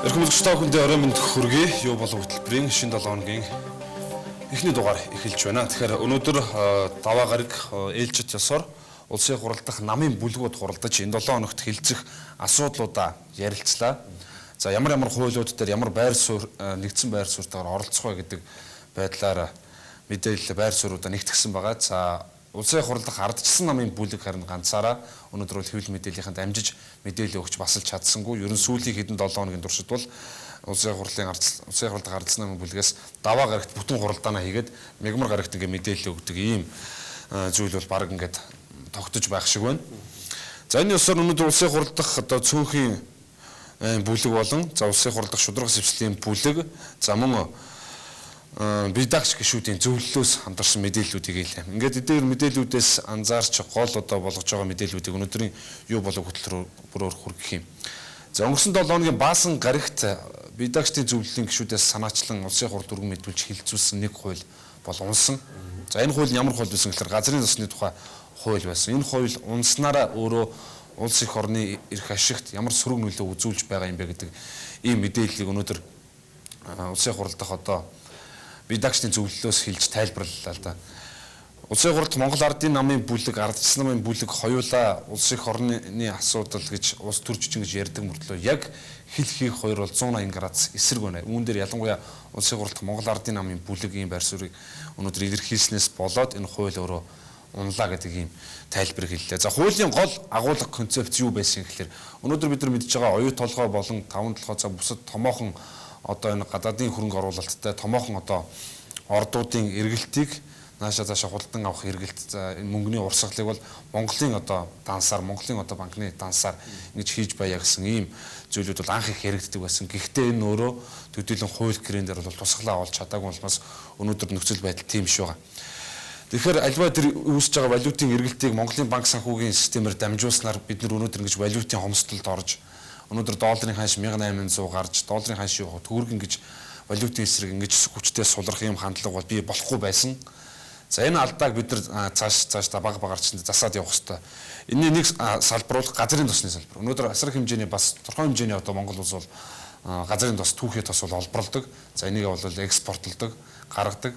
Эрхэм үзэгч та бүхэндээ орой мэнд хүргэе. Юу болов хөтөлбөрийн шинэ 7 хоногийн эхний дугаар эхэлж байна. Тэгэхээр өнөөдөр даваа гараг ээлжит ёсоор улсын хурал дахь намын бүлгүүд хуралдаж энэ 7 хоногт хилцэх асуудлуудаа ярилцлаа. За ямар ямар хуулиуд дээр ямар байр суурь нэгдсэн байр суурьтайгаар оролцох вэ гэдэг байдлаар мэдээлэл байр суурьудаа нэгтгсэн байгаа. За улсын хурал дахь ардчилсан намын бүлэг харин ганцаараа өнөөдөр бол хэвлэл мэдээллийнхэнд амжиж мэдээлэл өгч басалж чадсангүй. Ерөн сүүлийн хэдэн 7 хоногийн туршид бол улсын хурлын улсын хурал дахь ардчилсан намын бүлгээс даваа гарагт бүтэн хуралдаанаа хийгээд мягмар гарагт ингээ мэдээлэл өгдөг ийм зүйл бол баг ингээд тогтож байх шиг байна. За энэ ёсоор өнөөдөр улсын хурал дахь одоо цөөнхийн бүлэг болон за улсын хурал дахь шударга зэвслийн бүлэг за мөн бие даагч гишүүдийн зөвлөлөөс хамтарсан мэдээллүүдийг хэлээ. Ингээд эдгээр мэдээллүүдээс анзаарч гол одоо болгож байгаа мэдээллүүдийг өнөөдрийн юу болов хөтөлбөрөөр хүргэх юм. За өнгөрсөн 7 хоногийн баасан гарагт бие даагчдын зөвлөлийн гишүүдээс санаачлан улсын хурал өргөн мэдүүлж хилцүүлсэн нэг хууль бол унсан. За энэ хууль ямар хууль байсан гэхээр газрын засны тухай хууль байсан. Энэ хууль унснараа өөрөө улс эх орны эрх ашигт ямар сөрөг нөлөө үзүүлж байгаа юм бэ гэдэг ийм мэдээллийг өнөөдөр улсын хурал дахь одоо бие даагчдын зөвлөлөөс хэлж тайлбарлалаа л да. Улсын хурлд Монгол Ардын намын бүлэг, ардчилсан намын бүлэг хоёулаа улс эх орны асуудал гэж улс төрчж ингэж ярьдаг мөртлөө яг хил хийх хоёр бол 180 градус эсрэг байна. Үүн дээр ялангуяа улсын хурлд Монгол Ардын намын бүлэг ийм байр суурийг өнөөдөр илэрхийлснээс болоод энэ хууль өөрөө унлаа гэдэг ийм тайлбар хэллээ. За хуулийн гол агуулга концепц юу байсан гэхээр өнөөдөр бид нар мэдж байгаа оюу толгой болон таван толгой за бусад томоохон одоо энэ гадаадын хөрөнгө оруулалттай томоохон одоо ордуудын эргэлтийг нааша цаашаа худалдан авах эргэлт за энэ мөнгөний урсгалыг бол Монголын одоо дансаар Монголын одоо банкны дансаар ингэж хийж байя гэсэн ийм зүйлүүд бол анх их яригддаг байсан. Гэхдээ энэ өөрөө төдийлөн хууль гэрэн дээр бол тусгалаа олж чадаагүй улмаас өнөөдөр нөхцөл байдал тийм биш байгаа. Тэгэхээр альва тэр үүсэж байгаа валютын эргэлтийг Монголын банк санхүүгийн системээр дамжуулснаар бид нар өнөөдөр ингэж валютын хомсдолд орж өнөөдөр долларын ханш 1800 гарч долларын ханш юу төгрөг ингэж валютын эсрэг ингэж хүчтэй сулрах юм хандлага бол бий болохгүй байсан. За энэ алдааг бид нар цааш та баг багаар чинь засаад явах хэрэгтэй. Энэний нэг салбар бол газрын тосны салбар. Өнөөдөр асар их хэмжээний бас тодорхой хэмжээний одоо Монгол улс бол газрын тос түүхий тос бол олборлдог. За энийг бол экспортлдог, гаргадаг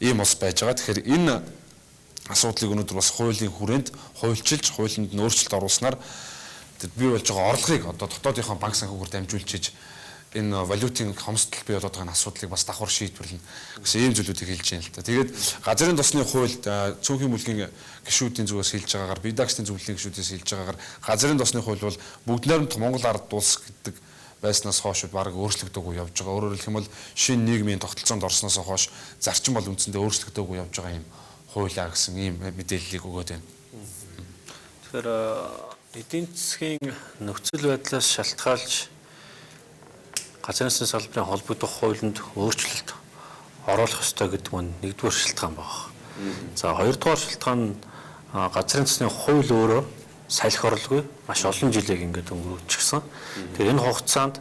ийм улс байж байгаа. Тэгэхээр энэ асуудлыг өнөөдөр бас хуулийн хүрээнд хуульчилж, хуулинд нь өөрчлөлт оруулснаар бий болж байгаа орлогыг одоо дотоодынхоо банк санхүүгээр дамжуулж иж энэ валютын хомсдол бий болоод байгаа асуудлыг бас давхар шийдвэрлэнэ гэсэн ийм зүйлүүдийг хэлж байна л та. Тэгээд газрын тосны хуульд цөөнхийн бүлгийн гишүүдийн зүгээс хэлж байгаагаар, бие даагчдын зөвлөлийн гишүүдээс хэлж байгаагаар газрын тосны хууль бол бүгд найрамдах Монгол ард улс гэдэг байснаас хойш бараг өөрчлөгдөөгүй явж байгаа. Өөрөөр хэлэх юм бол шинэ нийгмийн тогтолцоонд орсноос хойш зарчим бол үндсэндээ өөрчлөгдөөгүй явж байгаа юм хуулиа гэсэн ийм мэдээллийг өгөөд байна. Тэгэхээр эдийн засгийн нөхцөл байдлаас шалтгаалж газрын засны салбарын холбогдох хуулинд өөрчлөлт оруулах ёстой гэдэг нь нэгдүгээр шалтгаан байна. За хоёрдугаар шалтгаан нь газрын засны хууль өөрөө салхи орлогүй маш олон жилийг ингээд өнгөрүүлчихсэн. Тэгэхээр энэ хугацаанд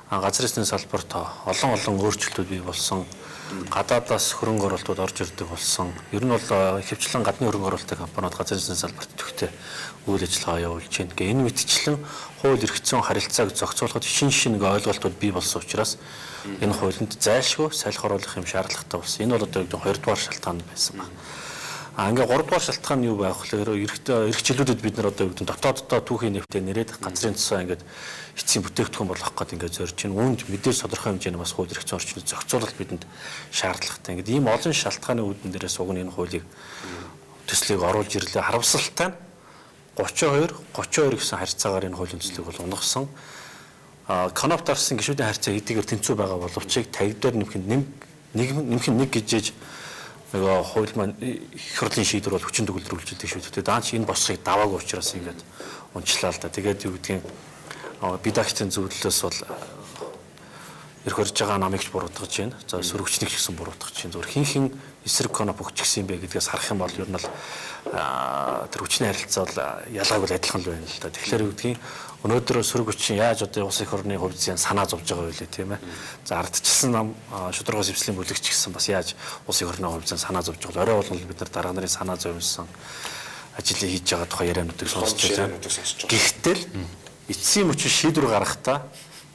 газрын засны салбарт олон өөрчлөлтүүд бий болсон. Гадаадаас хөрөнгө оруулалтууд орж ирдэг болсон. Ер нь бол ихэвчлэн гадны хөрөнгө оруулалтын компаниуд газрын засны салбарт идэвхтэй үйл ажиллагаа явуулж байна. Ингээ энэ мэтчлэн хууль эрх зүйн харилцааг зохицуулахад шин нэг ойлголтууд бий болсон учраас энэ хуулинд зайлшгүй салхи оруулах юм шаардлагатай болсон. Энэ бол одоо хоёрдугаар шалтгаан байсан байна. Ингээ гуравдугаар шалтгаан нь юу байх вэ? Эрх жилүүдэд бид нар одоо юу гэдэг дотооддоо түүхийн нефтээ нэрээд газрын тусаа ингээд эцсийн бүтээгдэхүүн болгох гээд ингээд зорж байна. Үүнд мэдээж тодорхой хэмжээний бас хууль эрх зүйн орчны зохицуулалт бидэнд шаардлагатай. Ингээд ийм олон шалтгааны үүдэн дээрээс уг нь энэ хуулийг төслийг оруулж ирлээ. Харамсалтай нь 32 32 гэсэн харьцаагаар энэ хуулийн төслийг бол унгасан. Коноп дарсан гишүүдийн харьцаа хэдийгээр тэнцүү байгаа боловч 50 дээр нэмэх нь нэмэх нь 1 гэж нөгөө хууль маань их хурлын шийдвэр бол хүчин төгөлдрүүлж идэг шүү дээ. Даанч энэ босхийг даваагүй учраас ингээд унчлаа л да. Тэгээд юу гэдгийг бие даагчдын зөвлөлөөс бол эрх барьж байгаа намыг ч буруутгаж байна. За сөрөгчнийг ч гэсэн буруутгаж байна. Зөвхөн хин хин эсрэг коноп өгч гисэн юм бэ гэдгээс харах юм бол ер нь л тэр хүчний харилцаа бол ялгаагүй л адилхан л байна л да. Тэгэхээр юу гэдгийг өнөөдөр сөрөг хүчин яаж одоо улс эх орны хувь зүйн санаа зовж байгаа вэ тийм ээ. За ардчилсан нам шударга зэвслийн бүлэгч гэсэн бас яаж улс эх орны хувь зүйн санаа зовж байгаа. Орой болгон бид нар дарга нарын санаа зовсон ажлыг хийж байгаа тухай яриануудыг сонсч байна. Гэхдээ л эцсийн мөчид шийдвэр гаргахдаа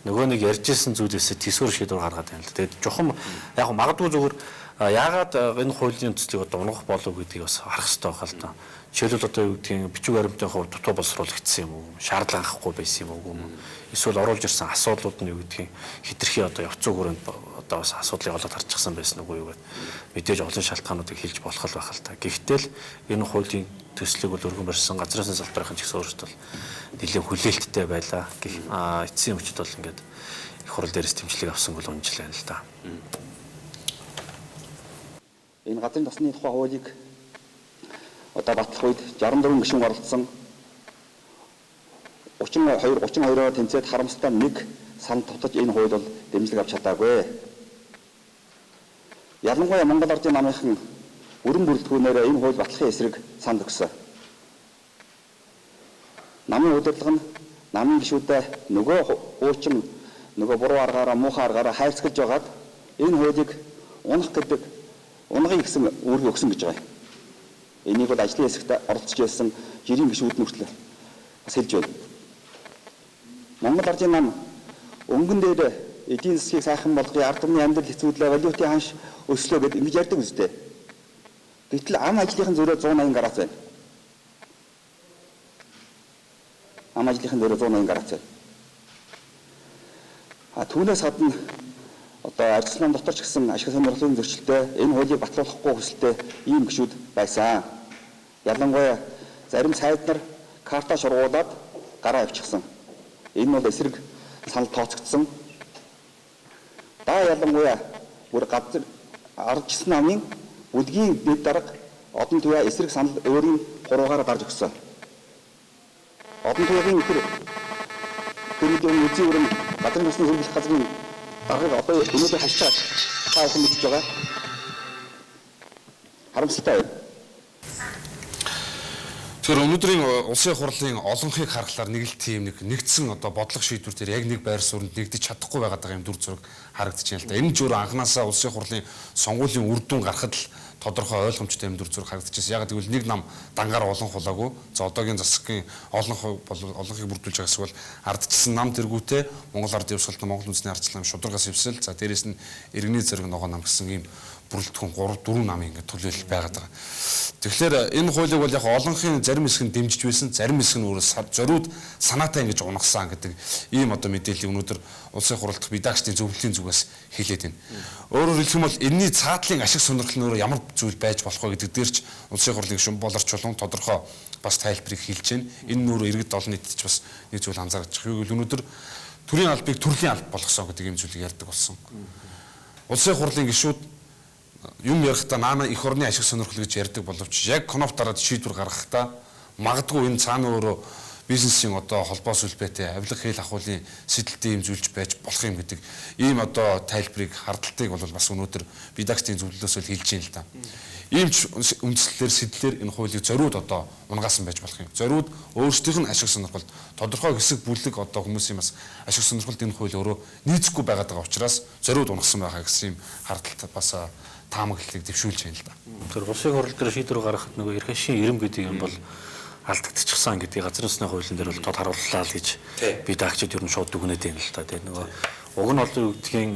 Нөгөө нэг ярьжсэн зүйлээсээ төсвөр шийдвэр гаргаад байна л. Тэгээд чухам яг магадгүй зүгээр яагаад энэ хуулийн төслийг одоо унгах болов гэдгийг бас харах хэрэгтэй байх л да. Жишээлбэл одоо юу гэдгийг бичиг баримтын хувьд дутуу боловсруулагдсан юм уу? Шаардлага хангахгүй байсан юм уу? Эсвэл оруулж ирсэн асуудлууд нь юу гэдгийг хэтэрхий одоо явц уу хүрээнд одоо бас асуудлыг олоод харчихсан байсан уу юу гэд мэдээж олон шалтгаануудыг хэлж болох л байх л та. Гэхдээ л энэ хуулийн төслийг бол өргөн барьсан газрын салбарын ч гэсэн өөрсдөө нэлээд хүлээлттэй байлаа. Гэх эцсийн мөчид бол ингээд их хурал дээрээс дэмжлэг авсан бол унжил байна л да. Энэ газрын тосны тухай хуулийг одоо батлах үед 64 гишүүн оролцсон 32 32-оор тэнцээд харамсалтай нэг санал тутаж энэ хууль бол дэмжлэг авч чадаагүй. Ялангуяа Монгол Ардын намынхан өрөн бүрэлдэхүүнээр энэ хууль батлахын эсрэг санал өгсөн. Намын удирдлага нь намын гишүүдээ нөгөө хуучин нөгөө буруу аргаараа муухай аргаараа хайрцаглаж байгаад энэ хуулийг унах гэдэг унгая гэсэн үүрэг өгсөн гэж байгаа юм. Энийг бол ажлын хэсэгт оролцож байсан жирийн гишүүд нь хүртэл бас хэлж байна. Монгол Ардын нам өнгөн дээр эдийн засгийг сайхан болгоё, ард түмний амьдрал хэцүүдлээ, валютын ханш өслөө гэдээ ингэж ярьдаг үстэй. Гэтэл ам ажлынхан зөрөө 180 градус байна. Ам ажлынхан зөрөө 180 градус байна. А түүнээс гадна одоо ажилласан нам дотор ч гэсэн ашиг сонирхлын зөрчилтэй энэ хуулийг батлуулахгүй хүсэлтэй ийм гишүүд байсан. Ялангуяа зарим сайд нар карта шургуулад гараа авчихсан. Энэ бол эсрэг санал тооцогдсон. Да ялангуяа бүр газар ардчсан намын бүлгийн дэд дарга Одон туяа эсрэг санал өөрийн хуруугаар гарч өгсөн. Одон туяагийн тэр гэрлийн үзийн өрн газрын тосны хэрэглэх газрын даргаыг одоо өнөөдөр хашиж байгаа. Та бүхэн мэдж байгаа. Харамсалтай байна. Тэгэхээр өнөөдрийн улсын хурлын олонхыг харахлаар нэг л тийм нэг нэгдсэн одоо бодлого шийдвэр дээр яг нэг байр сууринд нэгдэж чадахгүй байгаад байгаа юм дүр зураг харагдаж байна л да. Энэ ч өөр анханасаа улсын хурлын сонгуулийн үр дүн гарахад л тодорхой ойлгомжтой юм дүр зураг харагдчихсан. Яг гэвэл нэг нам дангаар олон хулаагүй. За одоогийн засгийн олон олонхыг бүрдүүлж байгаа хэсэг бол ардчилсан нам тэргүүтээ Монгол Ард Явсгалт, Монгол Үндэсний Ардчлал нам шударгаас эвсэл. За дээрэс нь иргэний зэрэг ногоон нам гэсэн ийм бүрэлдэхүүн 3 4 намын ингээд төлөөлөл байгаад байгаа. Тэгэхээр энэ хуулийг бол яг олонхын зарим хэсэг нь дэмжиж байсан, зарим хэсэг нь өөрөө зориуд санаатай ингэж унагсан гэдэг ийм одоо мэдээллийг өнөөдөр улсын хурал дахь редакцийн зөвлөлийн зүгээс хэлээд байна. Өөрөөр хэлэх юм бол энэний цаатлын ашиг сонирхол нь өөрөө ямар зүйл байж болох вэ гэдэг дээр ч улсын хурлын гишүүн болорч чулуун тодорхой бас тайлбарыг хэлж байна. Энэ нь өөрөө иргэд олон нийтэд ч бас нэг зүйл анзаарч байгаа. Юу гэвэл өнөөдөр төрийн албыг төрлийн алба болгосон гэдэг ийм зүйлийг ярьдаг болсон. Улсын хурлын гишүүд юм ярихдаа наана эх орны ашиг сонирхол гэж ярьдаг боловч яг кноп дараад шийдвэр гаргахдаа магадгүй энэ цаана өөрөө бизнесийн одоо холбоо сүлбээтэй авилга хэл ахуулын сэтэлтэй юм зүйлж байж болох юм гэдэг ийм одоо тайлбарыг хардталтыг бол бас өнөөдөр редакцийн зөвлөлөөс л хэлж байна л да. Ийм ч үндслэлээр сэтлэлээр энэ хуулийг зориуд одоо унгаасан байж болох юм. Зориуд өөрсдийнх нь ашиг сонирхолд тодорхой хэсэг бүлэг одоо хүмүүсийн бас ашиг сонирхолд энэ хууль өөрөө нийцэхгүй байгаад байгаа учраас зориуд унгасан байгаа гэсэн ийм хардталт бас таамаглалыг дэвшүүлж байна л да. Тэр улсын хурал дээр шийдвэр гаргахад нөгөө эрх ашигын ирэм гэдэг юм бол алдагдчихсан гэдгийг газрын засны хуулийн дээр бол тод харууллаа л гэж би даагчид ер нь шууд дүгнээд байна л да. Тэгээ нөгөө уг нь бол юу гэдгийг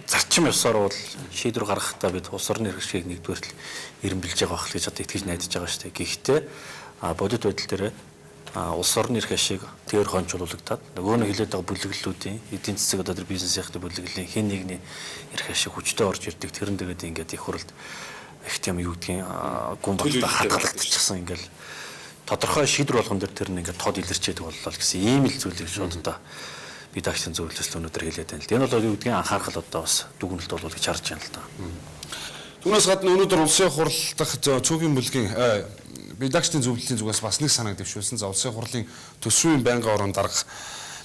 зарчим ёсоор бол шийдвэр гаргахдаа бид улс орны эрх ашигыг нэгдүгээр л эрэмбэлж байгаа байх л гэж одоо итгэж найдаж байгаа шүү дээ. Гэхдээ бодит байдал дээр улс орны эрх ашиг тэр хончуулагдаад нөгөө нэг хилээд байгаа бүлэглэлүүдийн эдийн засаг одоо тэр бизнесийн бүлэглэлийн хэн нэгний эрх ашиг хүчтэй орж ирдэг. Тэрэн дээрээ ингээд их хуралд их тийм юу гэдгийг гүн багтаа хадгалагдчихсан ингээл тодорхой шийдвэр болгон дээр тэр нь ингээд тод илэрчээдэг боллоо гэсэн ийм л зүйлийг шууд одоо би дагчсан зөвлөлөөс өнөөдөр хэлээд байна л. Энэ бол юу гэдгийг анхаарал одоо бас дүгнэлт болов гэж харж байна л да. Түүнээс гадна өнөөдөр улсын хурал дахь цөөнхийн бүлгийн редакцийн зөвлөлийн зүгээс бас нэг санааг дэвшүүлсэн. За улсын хурлын төсвийн байнгын орон дарга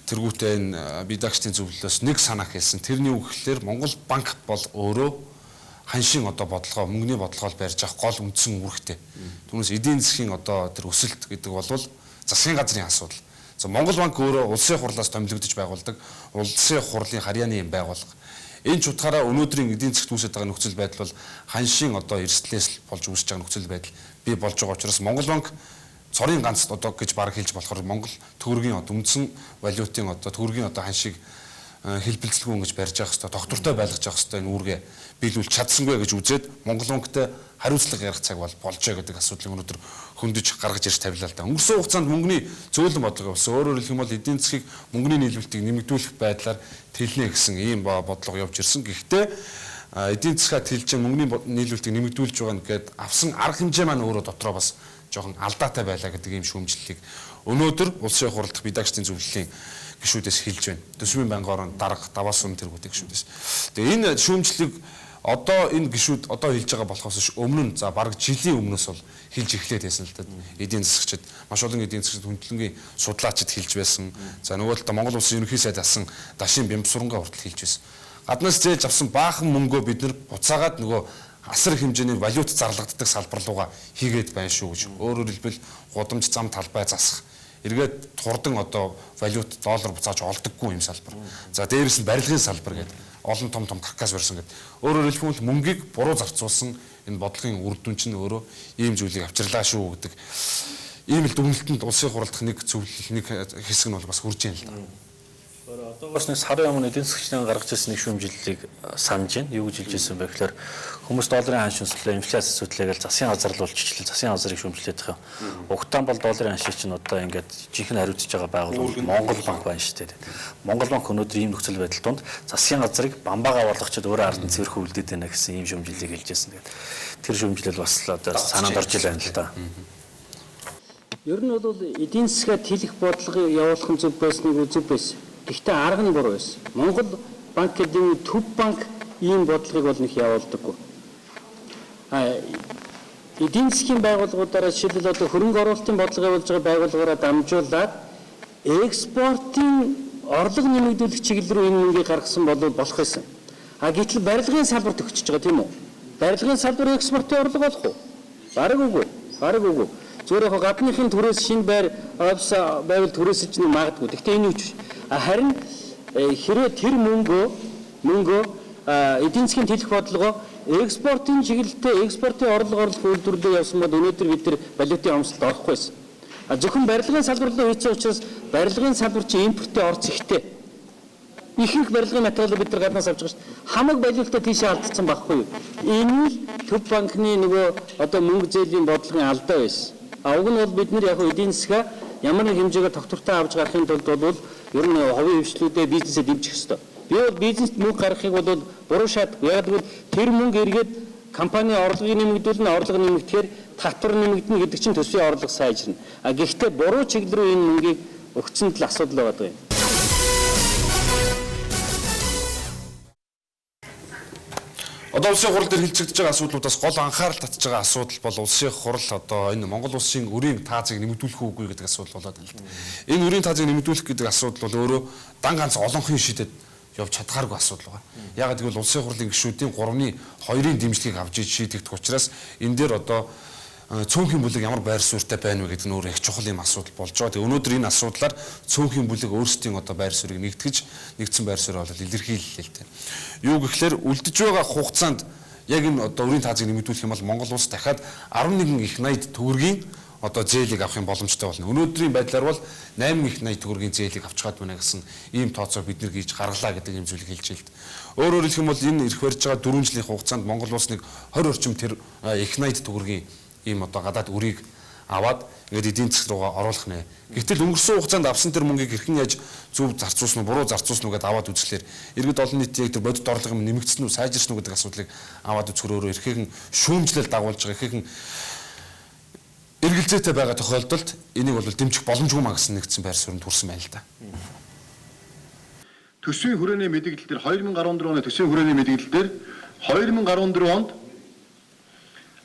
тэргүүтээ энэ редакцийн зөвлөлөөс нэг санаа хэлсэн. Тэрний үг гэхлээр Монгол банк бол өөрөө ханшийн одоо бодлогоо мөнгөний бодлогоор барьж авах гол үндсэн үүрэгтэй. Түүнээс эдийн засгийн одоо тэр өсөлт гэдэг бол засгийн газрын асуудал. За Монгол банк өөрөө улсын хурлаас томилогдож байгуулдаг улсын хурлын харьяаны юм байгууллага. Энэ ч утгаараа өнөөдрийн эдийн засгт үүсэж байгаа нөхцөл байдал бол ханшийн одоо эрсдлээс болж үүсэж байгаа нөхцөл байдал бий болж байгаа учраас Монгол банк цорын ганц одоо гэж бараг хэлж болохоор Монгол төгрөгийн одоо үндсэн валютын одоо төгрөгийн одоо ханшийг хэлбэлзэлгүй ингэж барьж явах хэрэгтэй, тогтвортой байлгаж явах хэрэгтэй энэ үүргээ биелүүлж чадсангүй гэж үзээд Монгол банктай хариуцлага ярих цаг бол болжээ гэдэг асуудлыг өнөөдөр хөндөж гаргаж ирж тавилаа л да. Өнгөрсөн хугацаанд мөнгөний зөөлөн бодлого явсан. Өөрөөр хэлэх юм бол эдийн засгийг мөнгөний нийлүүлэлтийг нэмэгдүүлэх байдлаар тэлнэ гэсэн ийм бодлого явж ирсэн. Гэхдээ эдийн засгаа тэлж мөнгөний нийлүүлэлтийг нэмэгдүүлж байгаа нь гээд авсан арга хэмжээ маань өөрөө дотроо бас жоохон алдаатай байлаа гэдэг ийм шүүмжлэлийг өнөөдөр улсын хурал дахь бидагчдын зөвлөлийн гишүүдээс хэлж байна. Төсвийн байнгын орон дарга даваас сүм тэргүүтэй гишүүдээс. Тэгээ энэ шүүмжлэлийг одоо энэ гишүүд одоо хэлж байгаа болохоос ш өмнө нь за бараг жилийн өмнөөс бол хэлж эхлээд байсан л да. Эдийн засагчид маш олон эдийн засагчид хөндлөнгийн судлаачид хэлж байсан. За нөгөө талдаа Монгол улсын ерөнхий сайд асан Дашин Бямбсурангаа хүртэл хэлж байсан. Гаднаас зээлж авсан баахан мөнгөө бид нар буцаагаад нөгөө асар их хэмжээний валют зарлагддаг салбар руугаа хийгээд байна шүү гэж. Өөрөөр хэлбэл гудамж зам талбай засах. Эргээд хурдан одоо валют доллар буцааж олдоггүй юм салбар. За дээрэс нь барилгын салбар гэдэг олон том том каркас барьсан гэдэг. Өөрөөр хэлбэл мөнгийг буруу зарцуулсан энэ бодлогын үр дүн чинь өөрөө ийм зүйлийг авчирлаа шүү гэдэг. Ийм л дүгнэлтэнд улсын хурал дахь нэг зөвлөл нэг хэсэг нь бол бас хүрж байна л да. Одоогоос нэг сарын өмнө эдийн засгчдын гаргаж ирсэн нэг шүүмжлэлийг санаж байна. Юу гэж хэлж ирсэн бэ гэхээр хүмүүс долларын ханш өслөө, инфляц асуудлаа гэж засгийн газар л болчихлоо. Засгийн газрыг шүүмжлээд байгаа юм. Угтаан бол долларын ханш чинь одоо ингээд жинхэнэ хариуцж байгаа байгууллага Монгол банк байна шүү дээ. Монгол банк өнөөдөр ийм нөхцөл байдал донд засгийн газрыг бамбаагаа болгочод өөрөө ард нь цэвэрхэн үлдээд байна гэсэн ийм шүүмжлэлийг хэлж ирсэн. Тэгээд тэр шүүмжлэл бас л одоо санаанд орж ил байна л да. Ер нь бол эдийн засгаа тэлэх бодлого явуулах нь зөв байсныг зөв байсан. Гэхдээ арга нь буруу байсан. Монгол банк гэдэг нь төв банк ийм бодлогыг бол нэг явуулдаггүй. Эдийн засгийн байгууллагуудаараа жишээлбэл одоо хөрөнгө оруулалтын бодлого явуулж байгаа байгууллагаараа дамжуулаад экспортын орлого нэмэгдүүлэх чиглэл рүү энэ мөнгийг гаргасан бол болох байсан. Гэтэл барилгын салбар төгсөж байгаа тийм үү? Барилгын салбар экспортын орлого болох уу? Бараг үгүй. Бараг үгүй. Зүгээр яг гадныхын түрээс шинэ байр офис байвал түрээсэж нэг магадгүй. Гэхдээ энэ юу ч биш. Харин хэрвээ тэр мөнгөө эдийн засгийн тэлэх бодлогоо экспортын чиглэлтэй экспортын орлого орлох үйлдвэрлэлд явсан бол өнөөдөр бид нар валютын хомсдолд орохгүй байсан. Зөвхөн барилгын салбар руу хийсэн учраас барилгын салбар чинь импортын орц ихтэй. Ихэнх барилгын материалыг бид нар гаднаас авч байгаа шүү дээ. Хамаг валютаа тийшээ алдсан байхгүй юу? Энэ л төв банкны нөгөө одоо мөнгө зээлийн бодлогын алдаа байсан. Уг нь бол бид нар яг эдийн засгаа ямар нэг хэмжээгээр тогтвортой авч гарахын тулд бол ер нь хувийн хвшлүүдээ бизнесээ дэмжих ёстой. Би бол бизнест мөнгө гаргахыг бол буруу шаарддаг. Яг гэвэл тэр мөнгө эргээд компани орлогыг нэмэгдүүлнэ, орлого нэмэгдэхээр татвар нэмэгдэнэ гэдэг чинь төсвийн орлого сайжирна. Гэхдээ буруу чиглэл рүү энэ мөнгийг өгсөн л асуудал байгаа юм. Одоо улсын хурал дээр хэлцэгдэж байгаа асуудлуудаас гол анхаарал татж байгаа асуудал бол улсын хурал одоо энэ Монгол улсын өрийн таазыг нэмэгдүүлэх үгүй гэдэг асуудал болоод байна л да. Энэ өрийн таазыг нэмэгдүүлэх гэдэг асуудал бол өөрөө дан ганц олонхын шидэд явж чадхааргүй асуудал байгаа. Яагаад гэвэл улсын хурлын гишүүдийн 3-2-ын дэмжлэгийг авч шийдэгдэх учраас энэ дээр одоо цөөнхийн бүлэг ямар байр суурьтай байна вэ гэдэг нь өөр их чухал юм асуудал болж байгаа. Тэгээ өнөөдөр энэ асуудлаар цөөнхийн бүлэг өөрсдийн одоо байр суурийг нэгтгэж нэгдсэн байр суурь бол илэрхийллээ л дээ. Юу гэхлээр үлдэж байгаа хугацаанд яг энэ одоо өрийн таазыг нэмэгдүүлэх юм бол Монгол улс дахиад 11 их 80 төгрөгийн одоо зээлийг авах юм боломжтой болно. Өнөөдрийн байдлаар бол 8 их 80 төгрөгийн зээлийг авч чад байна гэсэн ийм тооцоо бид нэр хийж гаргалаа гэдэг ийм зүйлийг хэлж хэлд. Өөрөөр хэлэх юм бол энэ ирэх барьж байгаа 4 жилийн хугацаанд Монгол улс нэг 20 орчим тэр их 80 төгрөгийн ийм одоо гадаад үрийг аваад ингээд эдийн засаг руугаа оруулах нэ. Гэвтэл өнгөрсөн хугацаанд авсан тэр мөнгийг хэрхэн яаж зөв зарцуулсан уу, буруу зарцуулсан уу гэдээ аваад үзэхлээр иргэд олон нийтийн яг тэр бодит орлого юм нэмэгдсэн үү, сайжирсан уу гэдэг асуудлыг аваад үзэхөр өөрөө эрхэхэн шүүмжлэл дагуулж байгаа, эрхэхэн эргэлзээтэй байгаа тохиолдолд энийг бол дэмжих боломжгүй маа гэсэн нэгдсэн байр суурьнд хүрсэн байна л да. Төсвийн хүрээний мэдээлэл дээр 2014 оны төсвийн хүрээний мэдээлэл дээр 2014 онд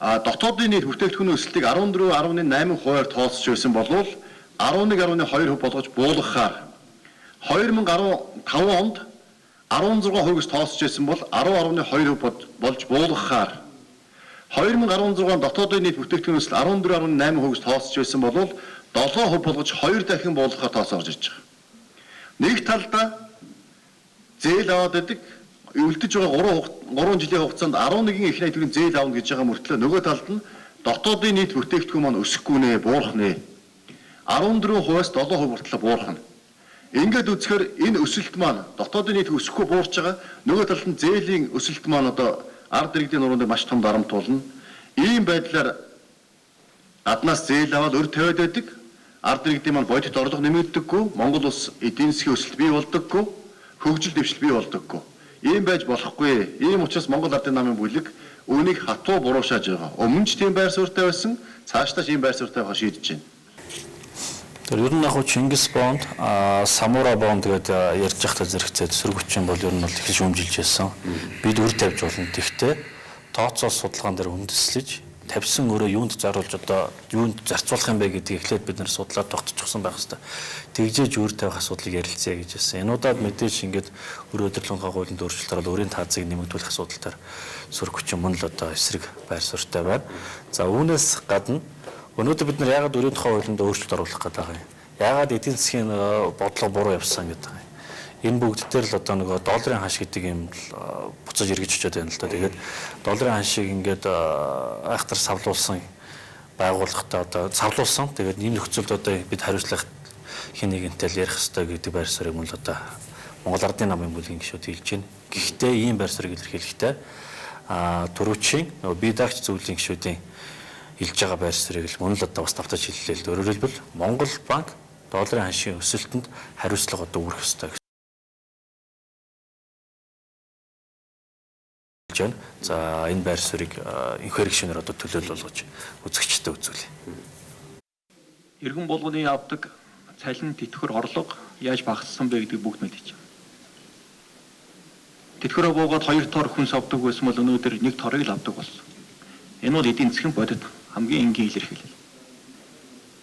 дотоодын нийт бүтээгдэхүүний өсөлтийг 14.8%-аар тооцож байсан болвол 11.2% болгож буулгахаар 2015 онд 16% гэж тооцож байсан бол 10.2% болж буулгахаар 2016 онд дотоодын нийт бүтээгдэхүүний өсөлт 14.8% гэж тооцож байсан бол 7% болгож 2 дахин буулгахаар тооцоо орж ирж байгаа. Нэг талдаа зээл аваад байдаг. Үлдэж байгаа 3 жилийн хугацаанд 11 их 80 төгрөгийн зээл авна гэж байгаа мөртлөө нөгөө талд нь дотоодын нийт бүтээгдэхүүн маань өсөхгүй нэ, буурах нэ. 14%-аас 7% хүртэл буурах нь. Ингээд үзэхээр энэ өсөлт маань дотоодын нийт өсөхгүй буурч байгаа. Нөгөө талд нь зээлийн өсөлт маань одоо ард иргэдийн нуруунд маш том дарамт болно. Ийм байдлаар гаднаас зээл аваад өр тавиад байдаг. Ард иргэдийн маань бодит орлого нэмэгддэггүй. Монгол улс эдийн засгийн өсөлт бий болдоггүй. Хөгжил дэвшил бий болдоггүй. Ийм байж болохгүй. Ийм учраас Монгол Ардын намын бүлэг үүнийг хатуу буруу шааж байгаа. Өмнө ч тийм байр суурьтай байсан, цаашдаа ч ийм байр суурьтай байхаар шийдэж байна. Тэр ер нь яг Чингис бонд, Самура бонд гэдэг ярьж байхдаа зэрэгцээ сөргөчин бол ер нь бол их шүүмжилж байсан. Бид үр тавьж болно. Тэгтээ тооцоол судалгаан дээр үндэслэж тавьсан өрөө юунд заруулж одоо юунд зарцуулах юм бэ гэдгийг эхлээд бид нар судлаад тогтчихсон байх хэвээр. Тэгжээж үр тавих асуудлыг ярилцъя гэж хэлсэн. Энэ удаад мэдээж ингээд өрөө удирдлагын хуулинд өөрчлөлтөөр бол өрийн таазыг нэмэгдүүлэх асуудал дээр сөргөчин мөн л одоо эсрэг байр суурьтай байна. За үүнээс гадна өнөөдөр бид нар яагаад өрийн тухай хуулинд өөрчлөлт оруулах гэдэг байгаа юм? Яагаад эдийн засгийн бодлого буруу явсан гэдэг юм? Энэ бүгд дээр л одоо нөгөө долларын ханш гэдэг юм л буцаж эргэж очиод байна л да. Тэгээд долларын ханшийг ингээд айхтар савлуулсан байгууллагатай одоо савлуулсан. Тэгээд ийм нөхцөлд одоо бид хариуцлага хэн нэгэнтэй л ярих ёстой гэдэг байр суурийг мөн л одоо Монгол Ардын намын бүлгийн гишүүд хэлж байна. Гэхдээ ийм байр суурийг илэрхийлэхдээ түрүүчийн нөгөө бие даагч зөвлөлийн гишүүдийн хэлж байгаа байр суурийг л мөн л одоо бас давтаж хэллээ л. Өөрөөр хэлбэл Монгол банк долларын ханшийн өсөлтөнд хариуцлага одоо үүрэх ёстой гэж байна. За энэ байр суурийг инх хэрэг шинээр одоо төлөөлөл болгож үзэгчдэд үзүүлье. Иргэн булганы авдаг цалин тэтгэвэр орлого яаж багассан бэ гэдгийг бүгд мэдэж байна. Тэтгэврээ буугаад 2 тор хүнс авдаг байсан бол өнөөдөр 1 торыг л авдаг болсон. Энэ бол эдийн засгийн бодит хамгийн энгийн илэрхийлэл.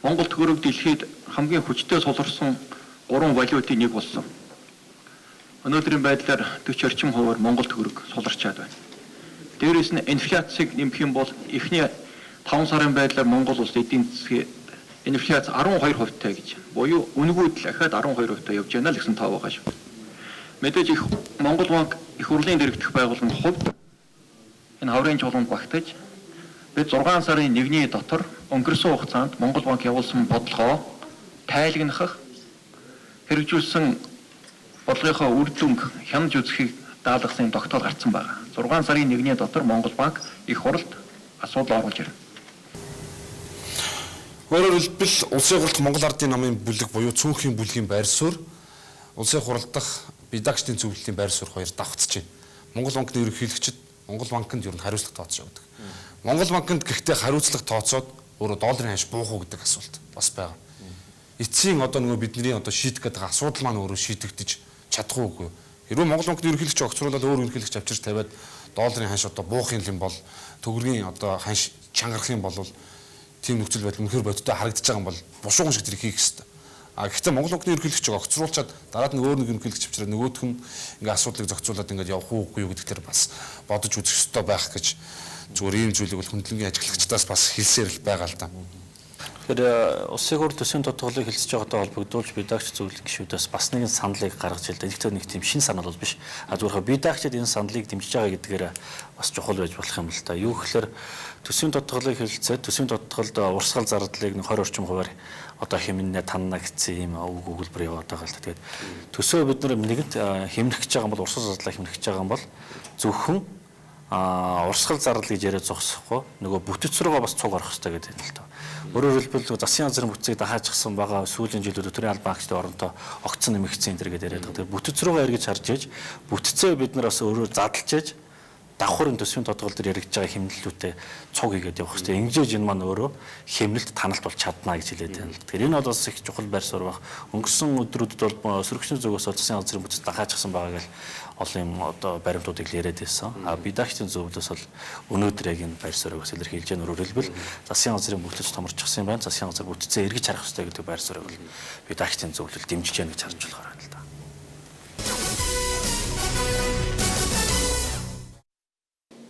Монгол төгрөг дэлхийд хамгийн хүчтэй суларсан 3 валютын нэг болсон. Өнөөдрийн байдлаар 40 орчим хувиар Монгол төгрөг суларчаад байна. Дээрээс нь инфляцийг нэмэх юм бол эхний 5 сарын байдлаар Монгол улс эдийн засгийн инфляц 12% тай гэж. Буюу үнэгүйдэл ахаад 12% тай явж байна л гэсэн тоо байгаа шүү. Мэдээж их Монгол банк их хурлын дэргэдэх байгууллагын хувьд энэ хаврын чуулганд багтаж бид 6 сарын 1-ний дотор өнгөрсөн хугацаанд Монгол банк явуулсан бодлогоо тайлгнах хэрэгжүүлсэн бодлогынхоо үр дүнг хянаж үзэхийг даалгасан тогтоол гарцсан байна. 6 сарын 1-ний дотор Монгол банк их хуралд асуудал оруулж ирнэ. Өөрөөр хэлбэл Улсын хурлд Монгол Ардын намын бүлэг буюу Цөөнхийн бүлгийн байр суурь, Улсын хурал дахь бие даагчдын зөвлөлийн байр суурь хоёр давхцаж байна. Монгол банкны ерөнхийлөгчид Монгол банкнд ер нь хариуцлага тооцож явдаг. Монгол банкнд гэхдээ хариуцлага тооцоод өөрөө долларын ханш буух уу гэдэг асуулт бас байгаа. Эцсийн одоо нөгөө бидний одоо шийдэх гэдэг асуудал маань өөрөө шийдэгдэж чадах уугүй. Хэрвээ Монгол банкны ерөнхийлөгч огцруулаад өөр ерөнхийлөгч авчирч тавиад долларын ханш одоо буух юм бол төгрөгийн одоо ханш чангарах юм бол тийм нөхцөл байдал үнэхээр бодиттой харагдаж байгаа юм бол бушуухан шиг тэр хийх ёстой. А гэхдээ Монгол банкны ерөнхийлөгч огцруулчаад дараад нь өөр нэг ерөнхийлөгч авчираад нөгөөх нь ингээ асуудлыг зохицуулаад ингээд явах уугүй юу гэдэг тэр бас бодож үзэх ёстой байх гэж зүгээр ийм зүйлийг бол хөндлөнгийн ажиглагчдаас бас хэлсээр л байгаа л да. Тэгэхээр Улсын хурл төсвийн тодтолыг хэлцэж байгаатай холбогдуулж бие даагч зөвлөх гишүүдээс бас нэгэн саналыг гаргаж илээ. Нэгтэй нэг тийм шин санал бол биш. А зүгээр хаа бие даагчид энэ саналыг дэмжиж байгаа гэдгээр бас чухал байж болох юм л та. Юу гэхээр төсвийн тодтолыг хэлцээд төсвийн тодтолд урсгал зардлыг 20 орчим хувиар одоо хэмнэнэ танна гэсэн ийм үг өгүүлбэр яваад байгаа л та. Тэгээд төсөө бид нар нэгэнт хэмнэх гэж байгаа юм бол урсгал зардлаа хэмнэх гэж байгаа юм бол зөвхөн урсгал зардал гэж яриад зогсохгүй нөгөө бүтэц рүүгээ бас цуг орох хэрэгтэй гэдэг юм л та. Өөрөөр хэлбэл засгийн газрын бүтцийг дахаажчихсан байгаа сүүлийн жилүүд төрийн албан агчдын оронтой огцон нэмэгдсэн энэ төр гэдээ яриад байгаа. Тэгэхээр бүтэц рүүгээ эргэж харж ээж бүтцээ бид нар бас өөрөөр задлж ээж давхар төсвийн тодгол дээр яригдж байгаа хэмнэлтүүтэй цуг хийгээд явах хэрэгтэй. Ингэжээж энэ маань өөрөө хэмнэлт таналт бол чадна гэж хэлээд байна л. Тэгэхээр энэ бол бас их чухал байр суурь баг. Өнгөрсөн өдрүүдэд бол сөргөчний зүгээс бол засгийн газрын бүтц дахаажчихсан байгаа гэл олон юм одоо баримтуудыг л яриад байсан. А бие даагчдын зөвлөөс бол өнөөдөр яг энэ байр суурийг бас илэрхийлж байна. Өөрөөр хэлбэл засгийн газрын бүтэц томорчихсан юм байна. Засгийн газар бүтцээ эргэж харах хэрэгтэй гэдэг байр суурийг бол бие даагчдын зөвлөл дэмжиж байна гэж харж болохоор байна л да.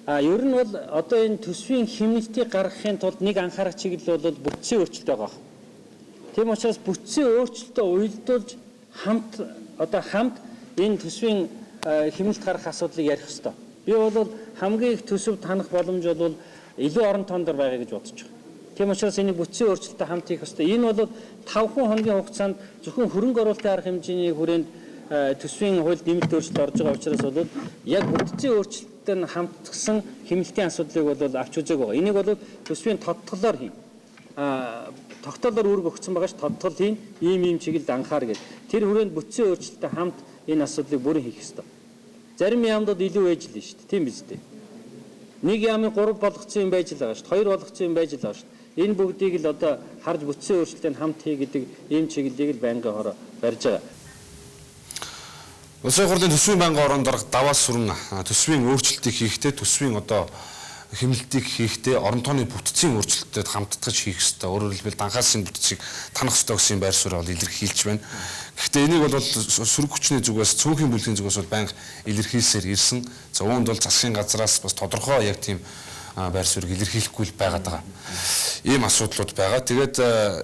Ер нь бол одоо энэ төсвийн хэмнэлтийг гаргахын тулд нэг анхаарах чиглэл бол бүтцийн өөрчлөлт байгаа. Тийм учраас бүтцийн өөрчлөлтөө уялдуулж хамт энэ төсвийн хэмнэлт гаргах асуудлыг ярих ёстой. Би бол хамгийн их төсөв танах боломж бол илүү орон тоон дээр байгаа гэж бодож байгаа. Тийм учраас энийг бүтцийн өөрчлөлтөд хамт хийх ёстой. Энэ бол 5 хоногийн хугацаанд зөвхөн хөрөнгө оруулалтын арга хэмжээний хүрээнд төсвийн хуульд нэмэлт өөрчлөлт орж байгаа учраас бол яг бүтцийн өөрчлөлтөд нь хамтгсан хэмнэлтийн асуудлыг бол авч үзег байгаа. Энийг бол төсвийн тодтголоор хийн. Тогтоолоор үүрэг өгсөн байгаа ш тодтгол хийн, ийм чиглэлд анхаар гэж. Тэр хүрээнд бүтцийн өөрчлөлтөд хамт энэ асуудлыг бүрэн хийх ёстой. Зарим яамдууд илүү байж л шүү дээ. Тийм биз дээ. Нэг яамын 3 болгоцсон юм байж л байгаа шүү дээ. 2 болгоцсон юм байж л байгаа шүү дээ. Энэ бүгдийг л одоо харж бүтцийн өөрчлөлтөд хамт хий гэдэг ийм чиглэлийг л байнгын хороо барьж байгаа. Улсын хурлын төсвийн байнгын орон дарга Даваа Сүрэн төсвийн өөрчлөлтийг хийхдээ төсвийн одоо хэмнэлтийг хийхдээ орон тооны бүтцийн өөрчлөлтөд хамтдаж хийх ёстой. Өөрөөр хэлбэл данхаасын бүтцийг танах ёстой гэсэн байр суурь бол илэрхийлж байна. Гэхдээ энийг бол сөрөг хүчний зүгээс, цөөнхийн бүлгийн зүгээс бол байнга илэрхийлсээр ирсэн. За үүнд бол засгийн газраас бас тодорхой яг тийм байр суурийг илэрхийлэхгүй л байгаад байгаа. Ийм асуудлууд байгаа. Тэгээд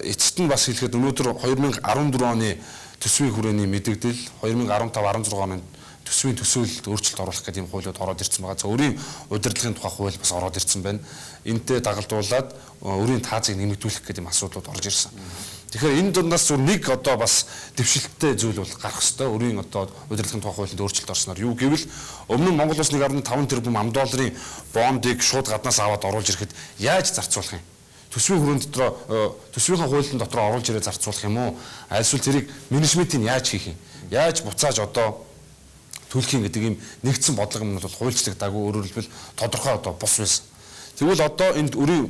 эцэст нь бас хэлэхэд өнөөдөр 2014 оны төсвийн хүрээний мэдэгдэл, 2015 16 оны төсвийн төсөөлөлд өөрчлөлт оруулах гэдэг ийм хуулиуд ороод ирсэн байгаа. За өрийн удирдлагын тухай хууль бас ороод ирсэн байна. Энтэй дагалдуулаад өрийн таазыг нэмэгдүүлэх гэдэг ийм асуудлууд орж ирсэн. Тэгэхээр энэ дундаас зүгээр нэг одоо бас дэвшилттэй зүйл бол гарах ёстой. Өрийн одоо удирдлагын тухай хуулинд өөрчлөлт орсноор юу гэвэл өмнө нь Монгол улс 1.5 тэрбум ам долларын бондыг шууд гаднаас аваад оруулж ирэхэд яаж зарцуулах юм? Төсвийн хүрээнд дотроо төсвийнхээ хуулийн дотроо оруулж ирээ зарцуулах юм уу? Альсвал тэрийг менежментийг яаж хийх юм? Яаж буцааж одоо төлөх юм гэдэг ийм нэгдсэн бодлого юм бол хуульчлагдаагүй, өөрөөр хэлбэл тодорхой одоо бус байсан. Тэгвэл одоо энд өрийн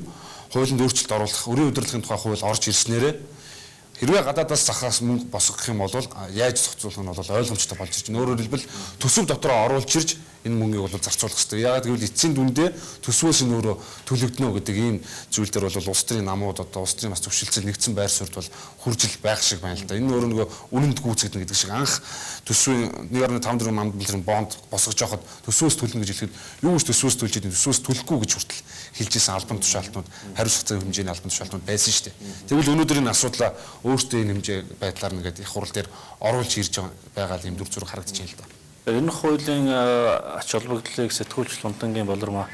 хуулинд өөрчлөлт оруулах, өрийн удирдлагын тухай хууль орж ирснээрээ хэрвээ гадаадаас захаас мөнгө босгох юм бол яаж зохицуулах нь бол ойлгомжтой болж ирж байна. Өөрөөр хэлбэл төсөв дотроо оруулж ирж энэ мөнгийг бол зарцуулах хэрэгтэй. Яагаад гэвэл эцсийн дүндээ төсвөөс нь өөрөө төлөгдөнө гэдэг ийм зүйл дээр бол улс төрийн намууд одоо улс төрийн бас зөвшөлтсөл нэгдсэн байр суурьд бол хүржил байх шиг байна л да. Энэ өөрөө нөгөө үнэнд гүйцэгдэнэ гэдэг шиг анх төсвийн 1.5 ам долларын бонд босгож явахад төсвөөс төлнө гэж хэлэхэд юу ч төсвөөс төлж идэв, төсвөөс төлөхгүй гэж хүртэл хэлж исэн албан тушаалтнууд, хариуцлага хэмжээний албан тушаалтнууд байсан шүү дээ. Тэгвэл өнөөдөр энэ асуудлаа өөртөө энэ хэмжээ байдлаар нэгээд их хурал дээр оруулж ирж байгаа юм дүр зураг харагдаж байна л да. Энэ хуулийн ач холбогдлыг сэтгүүлч Лунтангийн Болормоо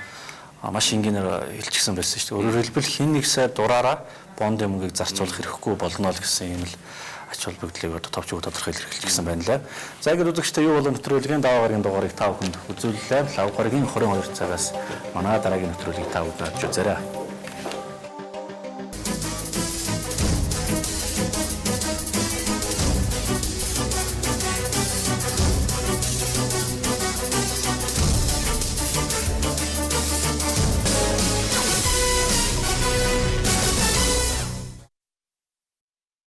маш энгийнээр хэлчихсэн байсан шүү дээ. Өөрөөр хэлбэл хэн нэг сай дураараа бондын мөнгийг зарцуулах хэрэггүй болно л гэсэн юм л ач холбогдлыг одоо товч үг тодорхой илэрхийлчихсэн байна лээ. За ингээд үзэгчдээ юу болон нэвтрүүлгийн даваа гарагийн дугаарыг та бүхэнд үзүүллээ. Лав гарагийн 22 цагаас манай дараагийн нэвтрүүлгийг та бүхэнд авч үзээрэй.